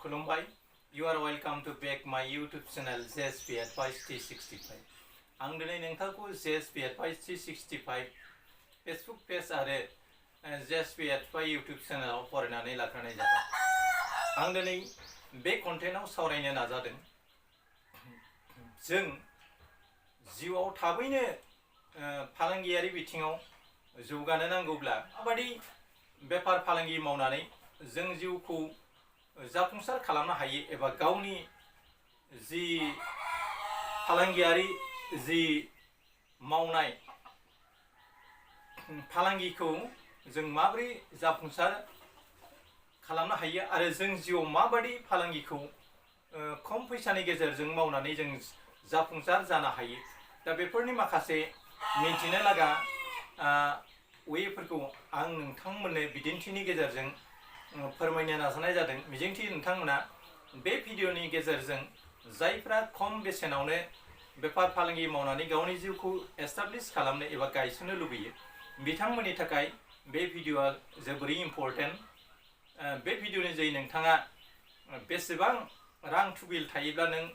खुलुमबाय You are welcome to back my YouTube channel JSP Advice 365 आं दिनै नोंथांखौ JSP Advice 365 Facebook पेज आरो JSP Advice YouTube चेनेलाव फरायनानै लाग्रोनाय जाबाय आं दिनै बे कन्टेन्टआव सावरायनो नाजादों जों जिउआव थाबैनो फालांगियारि बिथिङाव जौगानो नांगौब्ला माबादि बेफार फालांगि मावनानै जों जिउखौ जाफुंसार खालामनो हायो एबा गावनि जि फालांगियारि जि मावनाय फालांगिखौ जों माबोरै जाफुंसार खालामनो हायो आरो जों जिउआव माबादि फालांगिखौ खम फैसानि गेजेरजों मावनानै जों जाफुंसार जानो हायो दा बेफोरनि माखासे मिन्थिनो लागा वेफोरखौ आं नोंथांमोननो बिदिन्थिनि गेजेरजों फोरमायनो नाजानाय जादों मिजिंथियो नोंथांमोना बे भिडिअनि गेजेरजों जायफ्रा खम बेसेनावनो बेफार फालांगि मावनानै गावनि जिउखौ एस्टाब्लिश खालामनो एबा गायसननो लुबैयो बिथांमोननि थाखाय बे भिडिअआ जोबोरै इम्परटेन्ट बे भिडिअनि जोहै नोंथाङा बेसेबां रां थुबिल थायोब्ला नों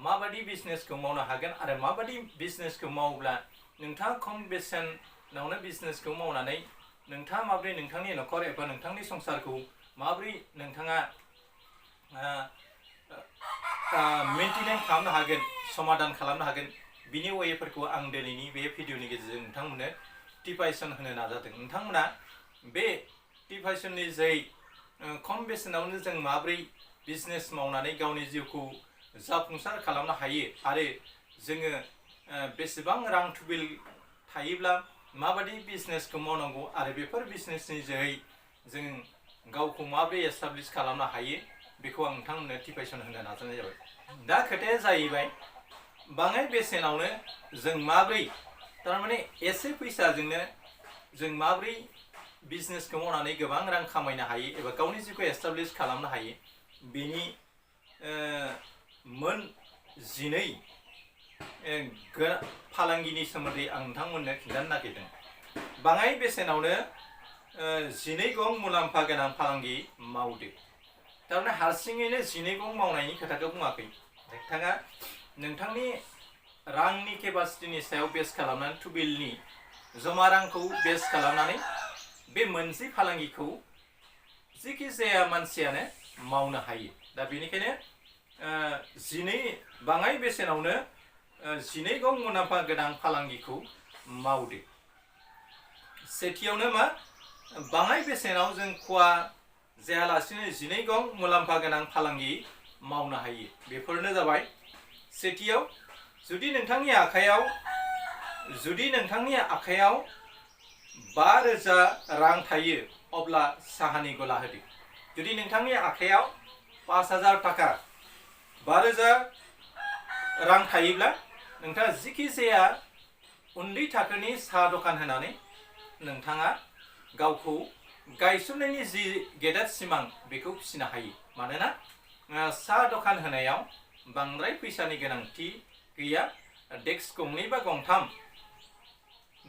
माबादि बिजनेसखौ मावनो हागोन आरो माबादि बिजनेसखौ मावोब्ला नोंथाङा खम बेसेनावनो बिजनेसखौ मावनानै नोंथाङा माबोरै नोंथांनि न'खर एबा नोंथांनि संसारखौ माबोरै नोंथाङा मेनटेन खालामनो हागोन समाधान खालामनो हागोन बिनि वेफोरखौ आं दिनैनि बे भिडिअनि गेजेरजों नोंथांमोननो टिपाइसन होनो नाजादों नोंथांमोना बे टिपाइसननि जै खम बेसेनावनो जों माबोरै बिजनेस मावनानै गावनि जिउखौ जाफुंसार खालामनो हायो आरो जोङो बेसेबां रां थुबिल थायोब्ला माबादि बिजनेसखौ मावनांगौ आरो बेफोर बिजनेसनि जोहै जों गावखौ माबोरै एस्टाब्लिश खालामनो हायो बेखौ आं नोंथांमोननो टिपाइसन होनो नाजानाय जाबाय दा खोथाया जाहैबाय बाङाय बेसेनावनो जों माबोरै थारमाने एसे फैसाजोंनो जों माबोरै बिजनेसखौ मावनानै गोबां रां खामायनो हायो एबा गावनि जिउखौ एस्टाब्लिश खालामनो हायो बेनि मोन 12 फालांगिनि सोमोन्दै आं नोंथांमोननो खिन्थानो नागिरदों बाङाय बेसेनावनो 12 गं मुलाम्फा गोनां फालांगि मावदो थारमाने हारसिङैनो 12 गं मावनायनि खोथाखौ बुङाखै नोंथाङा नोंथांनि रांनि केपासिटिनि सायाव बेस खालामनानै थुबिलनि जमा रांखौ बेस खालामनानै बे मोनसे फालांगिखौ जेखि जाया मानसियानो मावनो हायो दा बेनिखायनो 12 बाङाय बेसेनावनो 12 गं मुलाम्फा गोनां फालांगिखौ मावदो सेथियावनो मा बाङाय बेसेनाव जों खहा जायालासिनो 12 गं मुलाम्फा गोनां फालांगि मावनो हायो बेफोरनो जाबाय सेथियाव जुदि नोंथांनि आखायाव 5,000 रां थायो अब्ला साहानि गला होदो जुदि नोंथांनि आखायाव 5,000 थाखा 5,000 रां थायोब्ला नोंथाङा जिखि जाया उन्दै थाखोनि साहा दखान होनानै नोंथाङा गावखौ गायसननायनि जि गेदेर सिमां बेखौ फिसिनो हायो मानोना साहा दखान होनायाव बांद्राय फैसानि गोनांथि गैया डेस्क गंनै बा गंथाम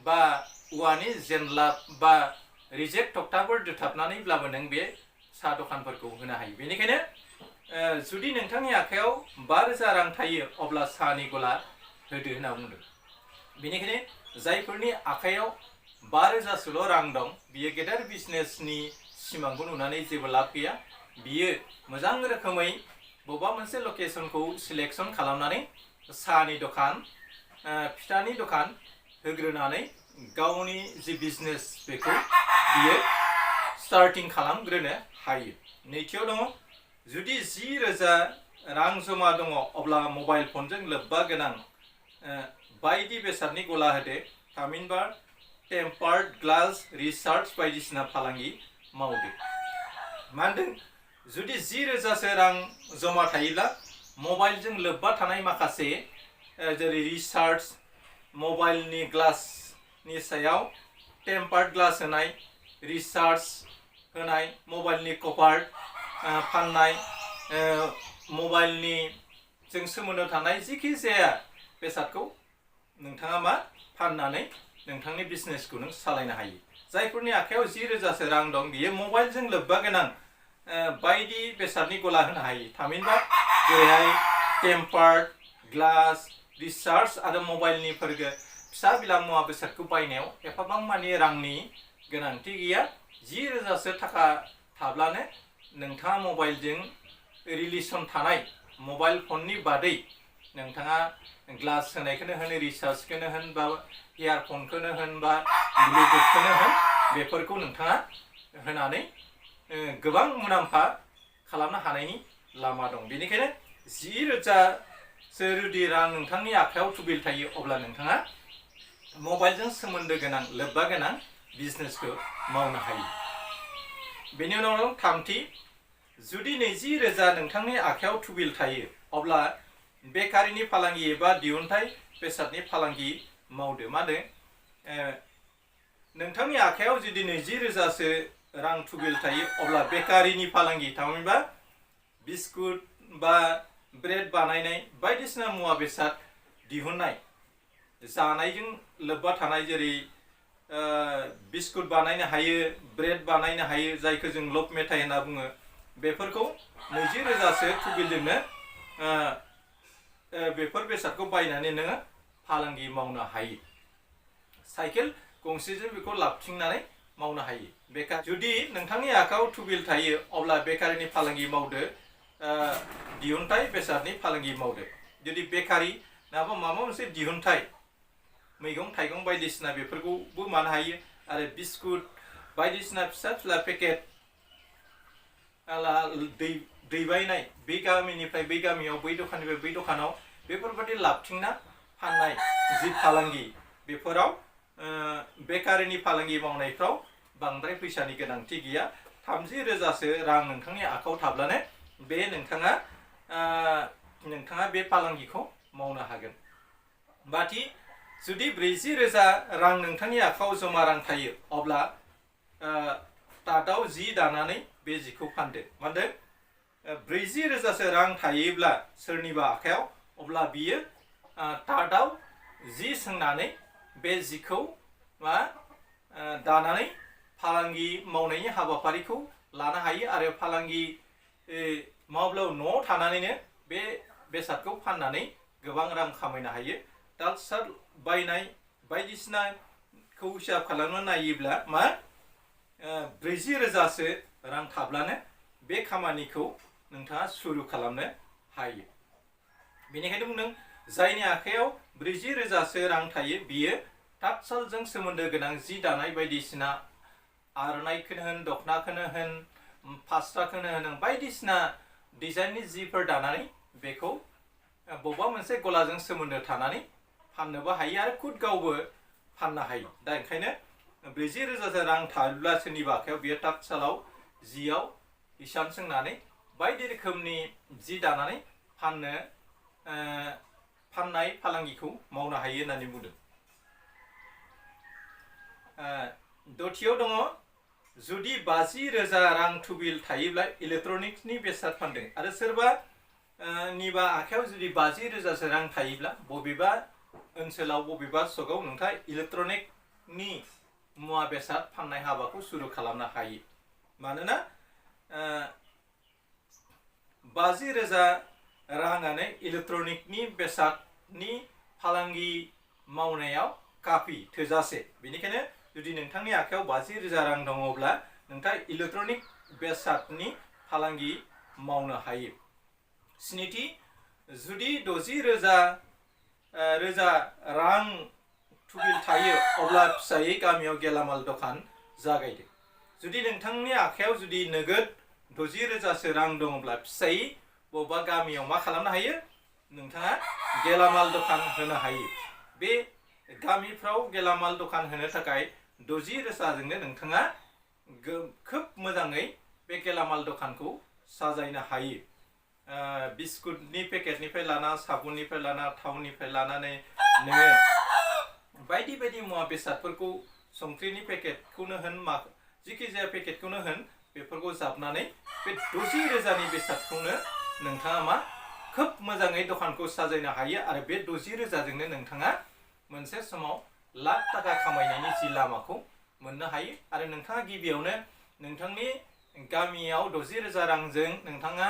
बा औवानि जेनलाब बा रिजेक्ट थक्टाफोर दोथाबनानैब्लाबो नों बे साहा दखानफोरखौ होनो हायो बेनिखायनो जुदि नोंथांनि आखायाव 5,000 रां थायो अब्ला साहानि गला होदो होनना बुंदों बेनिखायनो जायफोरनि आखायाव 5,000 सोल' रां दं बियो गेदेर बिजनेसनि सिमांखौ नुनानै जेबो लाब गैया बियो मोजां रोखोमै बबेबा मोनसे लकेसनखौ सिलेक्सन खालामनानै साहानि दखान फिथानि दखान होग्रोनानै गावनि जि बिजनेस बेखौ बियो स्टार्टिं खालामग्रोनो हायो नैथियाव दङ जुदि 10,000 रां जमा दङ अब्ला मबाइल फनजों लोब्बा गोनां बायदि बेसादनि गला होदो थामहिनबा टेम्पार्ड ग्लास रिसार्च बायदिसिना फालांगि मावदो मा होनदों जुदि 10,000 रां जमा थायोब्ला मबाइलजों लोब्बा थानाय माखासे जेरै रिसार्च मबाइलनि ग्लासनि सायाव टेम्पार्ड ग्लास होनाय रिसार्च होनाय मबाइलनि कभार फाननाय मबाइलनि जों सोमोन्दो थानाय जिखि जाया बेसादखौ नोंथाङा मा फाननानै नोंथांनि बिजनेसखौ नों सालायनो हायो जायफोरनि आखायाव 10,000 रां दं बियो मबाइलजों लोब्बा गोनां बायदि बेसादनि गला होनो हायो थामहिनबा जेरैहाय टेम्पार ग्लास रिचार्ज आरो मबाइलनि फिसा बिला मुवा बेसादखौ बायनायाव एफाबां मानि रांनि गोनांथि गैया 10,000सो थाखा थाब्लानो नोंथाङा मबाइलजों रिलेसन थानाय मबाइल फननि बादै नोंथाङा ग्लास होनायखौनो होन रिचार्जखौनो होन बा इयारफनखौनो होन बा ब्लुटुथखौनो होन बेफोरखौ नोंथाङा होनानै गोबां मुलाम्फा खालामनो हानायनि लामा दं। बेनिखायनो 10,000सो जुदि रां नोंथांनि आखायाव थुबिल थायो अब्ला नोंथाङा मबाइलजों सोमोन्दो गोनां लोब्बा गोनां बिजनेसखौ मावनो हायो। बेनि उनाव थामथि जुदि 20,000 नोंथांनि आखायाव थुबिल थायो अब्ला बेकारिनि फालांगि एबा दिहुनथाइ बेसादनि फालांगि मावदो। माने नोंथांनि आखायाव जुदि 20,000सो रां थुबिल थायो अब्ला बेकारिनि फालांगि थामहिनबा बिस्कुट बा ब्रेड बानायनाय बायदिसिना मुवा बेसाद दिहुननाय जानायजों लोब्बा थानाय जेरै बिस्कुट बानायनो हायो ब्रेड बानायनो हायो जायखौ जों लब मेथाइ होनना बुङो बेफोरखौ 20,000सो थुबिलजोंनो बेफोर बेसादखौ बायनानै नोङो फालांगि मावनो हायो। साइकेल गंसेजों बेखौ लाबथिंनानै मावनो हायो। जुदि नोंथांनि आखायाव थुबिल थायो अब्ला बेकारिनि फालांगि मावदो दिहुनथाइ बेसादनि फालांगि मावदो। जुदि बेकारि नङाबा माबा मोनसे दिहुनथाइ मैगं थाइगं बायदिसिना बेफोरखौबो मानो हायो आरो बिस्कुट बायदिसिना फिसा फिसा पेकेट दैबायनाय बै गामिनिफ्राय बै गामियाव बै दखाननिफ्राय बै दखानाव बेफोरबायदि लाबथिंना फाननाय जि फालांगि बेफोराव बेकारिनि फालांगि मावनायफ्राव बांद्राय फैसानि गोनांथि गैया। 30,000सो रां नोंथांनि आखायाव थाब्लानो बे नोंथाङा बे फालांगिखौ मावनो हागोन। बाथि जुदि 40,000 रां नोंथांनि आखायाव जमा रां थायो अब्ला तातआव जि दानानै बे जिखौ फानदो। माने 40,000सो रां थायोब्ला सोरनिबा आखायाव अब्ला बियो तातआव जि सोंनानै बे जिखौ दानानै फालांगि मावनायनि हाबाफारिखौ लानो हायो आरो फालांगि मावब्ला न'आव थानानैनो बे बेसादखौ फाननानै गोबां रां खामायनो हायो। तात सात बायनाय बायदिसिनाखौ हिसाब खालामना नायोब्ला 40,000सो रां थाब्लानो बे खामानिखौ नोंथाङा सुरु खालामनो हायो। बेनिखायनो बुंदों जायनि आखायाव 40,000सो रां थायो बियो तातसालजों सोमोन्दो गोनां जि दानाय बायदिसिना आर'नाइखौनो होन दख'नाखौनो होन फास्राखौनो होन बायदिसिना डिजाइननि जिफोर दानानै बेखौ बबेबा मोनसे गलाजों सोमोन्दो थानानै फाननोबो हायो आरो खुद गावबो फाननो हायो। दा ओंखायनो 40,000सो रां थायोब्ला सोरनिबा आखायाव बियो तातसालाव जियाव हिसान सोंनानै बायदि रोखोमनि जि दानानै फाननाय फालांगिखौ मावनो हायो होननानै बुंदों। दथियाव दङ जुदि 50,000 रां थुबिल थायोब्ला इलेक्ट्रनिक्सनि बेसाद फानदों आरो सोरबा निबा आखायाव जुदि 50,000सो रां थायोब्ला बबेबा ओनसोलाव बबेबा सकआव नोंथाङा इलेक्ट्रनिकनि मुवा बेसाद फाननाय हाबाखौ सुरु खालामनो हायो। मानोना 50,000 राङानो इलेक्ट्रनिकनि बेसादनि फालांगि मावनायाव काफि थोजासे। बेनिखायनो जुदि नोंथांनि आखायाव 50,000 रां दङब्ला नोंथाङा इलेक्ट्रनिक बेसादनि फालांगि मावनो हायो। स्निथि जुदि 60,000 रां थुबिल थायो अब्ला फिसायै गामियाव गेलामाल दखान जागायदो। जुदि नोंथांनि आखायाव जुदि नोगोद 60,000सो रां दङब्ला फिसायै बबेबा गामियाव मा खालामनो हायो नोंथाङा गेलामाल दखान होनो हायो। बे गामिफ्राव गेलामाल दखान होनो थाखाय 60,000जोंनो नोंथाङा खोब मोजाङै बे गेलामाल दखानखौ साजायनो हायो। बिस्कुटनि पेकेटनिफ्राय लाना साबुननिफ्राय लाना थावनिफ्राय लानानै नोङो बायदि बायदि मुवा बेसादफोरखौ संख्रिनि पेकेटखौनो होन जिखि जाया पेकेटखौनो होन बेफोरखौ जाबनानै बे 60,000नि बेसादखौनो नोंथाङा खोब मोजाङै दखानखौ साजायनो हायो आरो बे 60,000जोंनो नोंथाङा मोनसे समाव लाख थाखा खामायनायनि जि लामाखौ मोननो हायो। आरो नोंथाङा गिबियावनो नोंथांनि गामियाव 60,000 रांजों नोंथाङा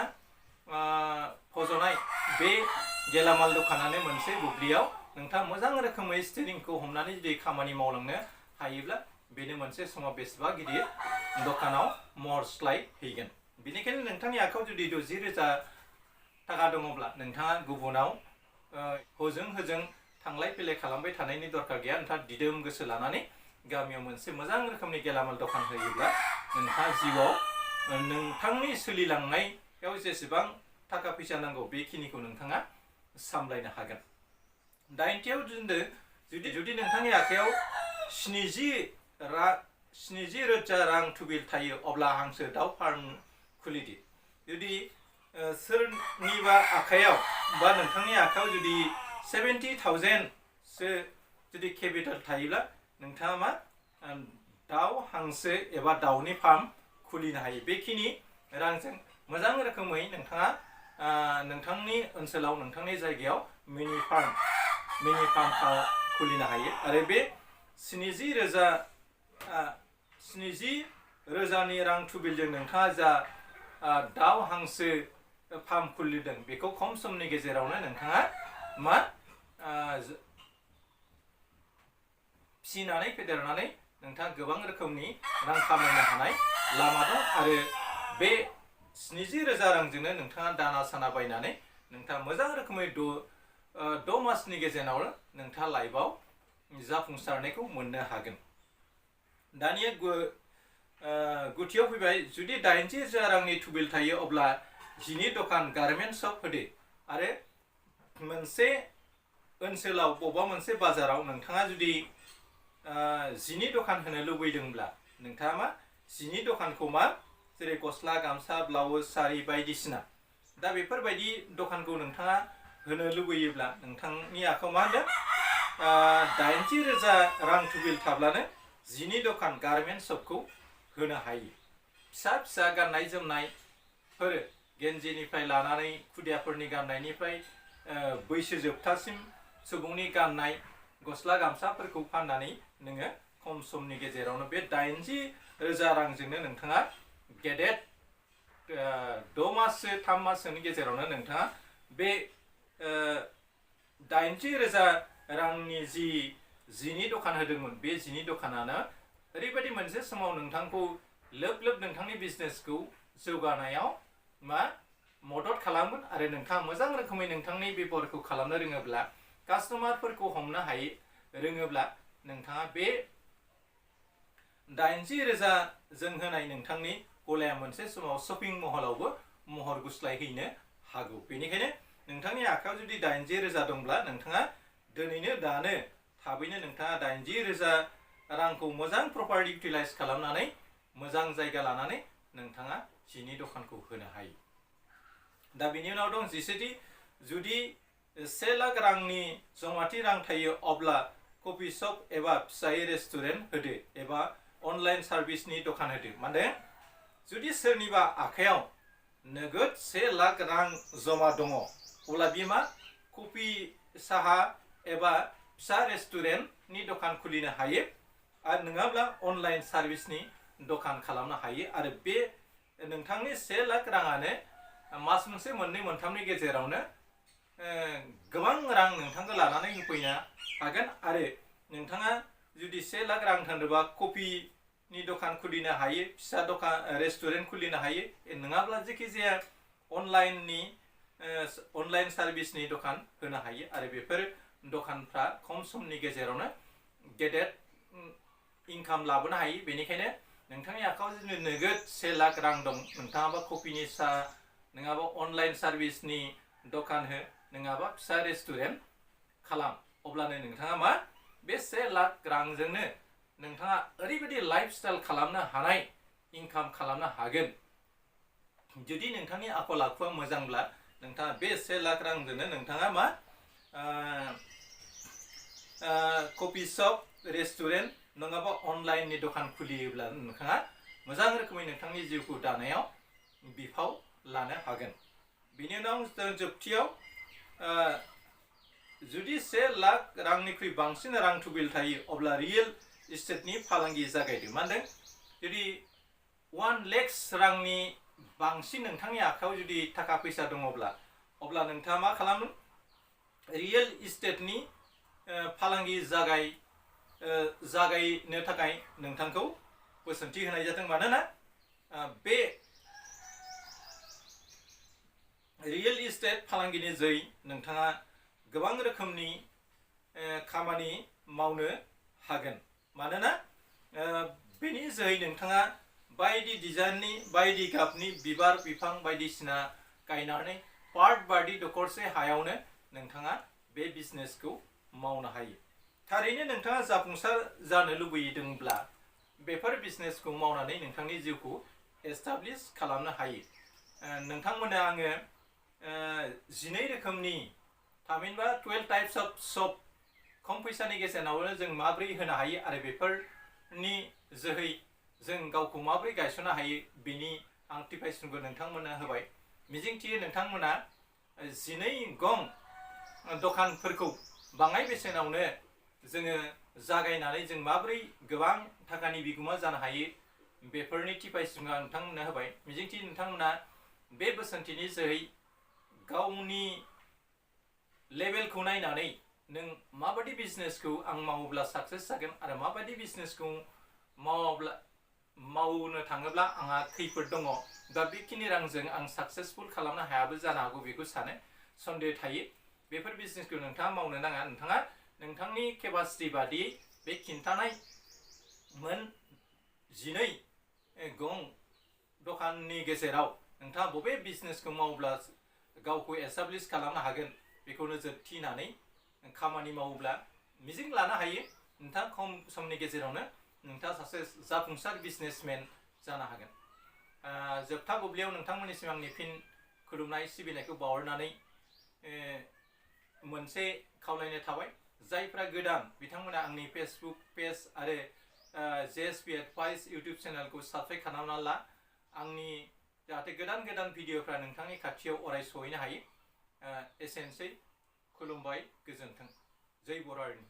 फज'नाय बे गेलामाल दखानानो मोनसे बुब्लियाव नोंथाङा मोजां रोखोमै स्टिरिंखौ हमनानै जुदि खामानि मावलांनो हायोब्ला बेनो मोनसे समाव बेसेबा गिदिर दखानाव महर सोलायहैगोन। बेनिखायनो नोंथांनि आखायाव जुदि 60,000 थाखा दङब्ला नोंथाङा गुबुनाव हजों होजों थांलाय फैलाय खालामबाय थानायनि दरकार गैया। नोंथाङा दिदोम गोसो लानानै गामियाव मोनसे मोजां रोखोमनि गेलामाल दखान होयोब्ला नोंथाङा जिउआव नोंथांनि सोलिलांनायाव जेसेबां थाखा फैसा नांगौ बेखिनिखौ नोंथाङा सामलायनो हागोन। 80आव जुदि नोंथांनि आखायाव 70,000 रां थुबिल थायो अब्ला हांसो दाउ फार्म खुलिदो। जुदि सोरनिबा आखायाव बा नोंथांनि आखायाव जुदि 70,000 सो जुदि केपिटेल थायोब्ला नोंथाङा मा दाउ हांसो एबा दाउनि फार्म खुलिनो हायो। बेखिनि रांजों मोजां रोखोमै नोंथाङा नोंथांनि ओनसोलाव नोंथांनि जायगायाव मिनि फार्म खुलिनो हायो आरो बे 70,000 रां थुबिलजों नोंथाङा जा दाउ हांसो फार्म खुलिदों बेखौ खम समनि गेजेरावनो नोंथाङा मा फिसिनानै फेदेरनानै नोंथाङा गोबां रोखोमनि रां खामायनो हानाय लामा दं आरो बे 70,000 रांजोंनो नोंथाङा दाना साना बायनानै नोंथाङा मोजां रोखोमै 6 मासनि गेजेरावनो नोंथाङा लाइफआव जाफुंसारनायखौ मोननो हागोन। दानिया गुथियाव फैबाय जुदि 80,000 रांनि थुबिल थायो अब्ला जिनि दखान गारमेन्ट शप होदो आरो मोनसे ओनसोलाव बबेबा मोनसे बाजाराव नोंथाङा जुदि जिनि दखान होनो लुबैदोंब्ला नोंथाङा मा जिनि दखानखौ मा जेरै गस्ला गामसा ब्लाउस सारि बायदिसिना दा बेफोरबायदि दखानखौ नोंथाङा होनो लुबैयोब्ला नोंथांनि आखायाव मा होनदों 80,000 रां थुबिल थाब्लानो जिनि दखान गारमेन्ट शपखौ होनो हायो। फिसा फिसा गाननाय जोमनायफोर गेन्जिनिफ्राय लानानै खुदियाफोरनि गाननायनिफ्राय बैसो जोबथासिम सुबुंनि गाननाय गस्ला गामसाफोरखौ फाननानै नोङो खम समनि गेजेरावनो बे 80,000 रांजोंनो नोंथाङा गेदेर 6 माससो 3 माससोनि गेजेरावनो नोंथाङा बे 80,000 रांनि जिनि दखान होदोंमोन बे जिनि दखानानो ओरैबायदि मोनसे समाव नोंथांखौ लोब नोंथांनि बिजनेसखौ जौगानायाव मदद खालामगोन आरो नोंथाङा मोजां रोखोमै नोंथांनि बेफारखौ खालामनो रोङोब्ला कास्टमारफोरखौ हमनो हायो रोङोब्ला नोंथाङा बे 80,000 जों होनाय नोंथांनि गलाया मोनसे समाव शपिं महलावबो महर गुस्लायहैनो हागौ। बेनिखायनो नोंथांनि आखायाव जुदि 80,000 दंब्ला नोंथाङा दानो थाबैनो नोंथाङा 80,000 रांखौ मोजां प्रपार इउटिलाइज खालामनानै मोजां जायगा लानानै नोंथाङा जिनि दखानखौ होनो हायो। दा बेनि उनाव दं जिसेथि जुदि 1 लाख रांनि जमाथि रां थायो अब्ला कफि शप एबा फिसायै रेस्टुरेन्ट होदो एबा अनलाइन सार्भिसनि दखान होदो। माने जुदि सोरनिबा आखायाव नोगोद 1 लाख रां जमा दङ अब्ला बे मा कफि साहा एबा फिसा रेस्टुरेन्टनि दखान खुलिनो हायो आरो नङाब्ला अनलाइन सार्भिसनि दखान खालामनो हायो आरो बे नोंथांनि 1 लाख राङानो मास मोनसे मोननै मोनथामनि गेजेरावनो गोबां रां नोंथांखौ लानानै होफैनो हागोन आरो नोंथाङा जुदि 1 लाख रां थांदोंबा कफिनि दखान खुलिनो हायो फिसा दखान रेस्टुरेन्ट खुलिनो हायो नङाब्ला जेखि जाया अनलाइन सार्भिसनि दखान होनो हायो आरो बेफोर दखानफ्रा खम समनि गेजेरावनो गेदेर इनकाम लाबोनो हायो। बेनिखायनो नोंथांनि आखायाव जुदि नोगोद 1 लाख रां दं नोंथाङाबा कफिनि साहा नङाबा अनलाइन सार्भिसनि दखान हो नङाबा फिसा रेस्टुरेन्ट खालाम अब्लानो नोंथाङा मा बे 1 लाख रांजोंनो नोंथाङा ओरैबायदि लाइफ स्टाइल खालामनो हानाय इनकाम खालामनो हागोन। जुदि नोंथांनि आखल आखुआ मोजांब्ला नोंथाङा बे 1 लाख रांजोंनो नोंथाङा मा कफि शप रेस्टुरेन्ट नङाबा अनलाइननि दखान खुलियोब्ला नोंथाङा मोजां रोखोमै नोंथांनि जिउखौ दानायाव बिफाव लानो हागोन। बेनि उनाव जोबथियाव जुदि 1 लाख रांनिख्रुइ बांसिन रां थुबिल थायो अब्ला रियेल इस्टेटनि फालांगि जागायदो। मा होनदों जुदि 1 लाख रांनि बांसिन नोंथांनि आखायाव जुदि थाखा फैसा दङब्ला अब्ला नोंथाङा मा खालामो रियेल इस्टेटनि फालांगि जागायनो थाखाय नोंथांखौ बोसोनथि होनाय जादों। मानोना बे रियेल इस्टेट फालांगिनि जै नोंथाङा गोबां रोखोमनि खामानि मावनो हागोन। मानोना बेनि जोहै नोंथाङा बायदि डिजाइननि बायदि गाबनि बिबार बिफां बायदिसिना गायनानै पार्ट बायदि दखरसे हायावनो नोंथाङा बे बिजनेसखौ मावनो हायो। थारैनो नोंथाङा जाफुंसार जानो लुबैदोंब्ला बेफोर बिजनेसखौ मावनानै नोंथांनि जिउखौ एस्टाब्लिश खालामनो हायो। नोंथांमोननो आङो 12 रोखोमनि थामहिनबा 12 टाइप्स अफ शप खम फैसानि गेजेरावनो जों माबोरै होनो हायो आरो बेफोरनि जोहै जों गावखौ माबोरै गायसननो हायो बेनि आं टिप्सफोरखौ नोंथांमोननो होबाय। मिजिंथियो नोंथांमोना 12 गं दखानफोरखौ बाङाय बेसेनावनो जोङो जागायनानै जों माबोरै गोबां थाखानि बिगोमा जानो हायो बेफोरनि टिप्सफोरखौ आं नोंथांमोननो होबाय। मिजिंथियो नोंथांमोना बे बोसोनथिनि जोहै गावनि लेभेलखौ नायनानै नों माबायदि बिजनेसखौ आं मावोब्ला साक्सेस जागोन आरो माबायदि बिजनेसखौ मावनो थाङोब्ला आंहा खैफोद दङ दा बेखिनि रांजों आं साक्सेसफुल खालामनो हायाबो जानो हागौ बेखौ सानो सन्देह थायो। बेफोर बिजनेसखौ नोंथाङा मावनो नाङा। नोंथाङा नोंथांनि केपासिटि बादियै बे खिन्थानाय 12 गं दखाननि गेजेराव नोंथाङा बबे बिजनेसखौ मावोब्ला गावखौ एस्टाब्लिश खालामनो हागोन बेखौ नोजोर थिनानै खामानि मावोब्ला मिजिं लानो हायो नोंथाङा खम समनि गेजेरावनो नोंथाङा सासे जाफुंसार बिजनेसमेन जानो हागोन। जोबथा बुब्लियाव नोंथांमोननिसिम आंनि फिन खुलुमनाय सिबिनायखौ बावहरनानै मोनसे खावलायनाय थाबाय। जायफ्रा गोदान बिथांमोना आंनि फेसबुक पेज आरो JSP Advice इउटिउब चेनेलखौ साबस्क्राइब खालामना ला आंनि जाहाथे गोदान भिडिअफ्रा नोंथांनि खाथियाव अराय सहैनो हायो। एसेनोसै खुलुमबाय गोजोन्थों। जय बर' हारिनि।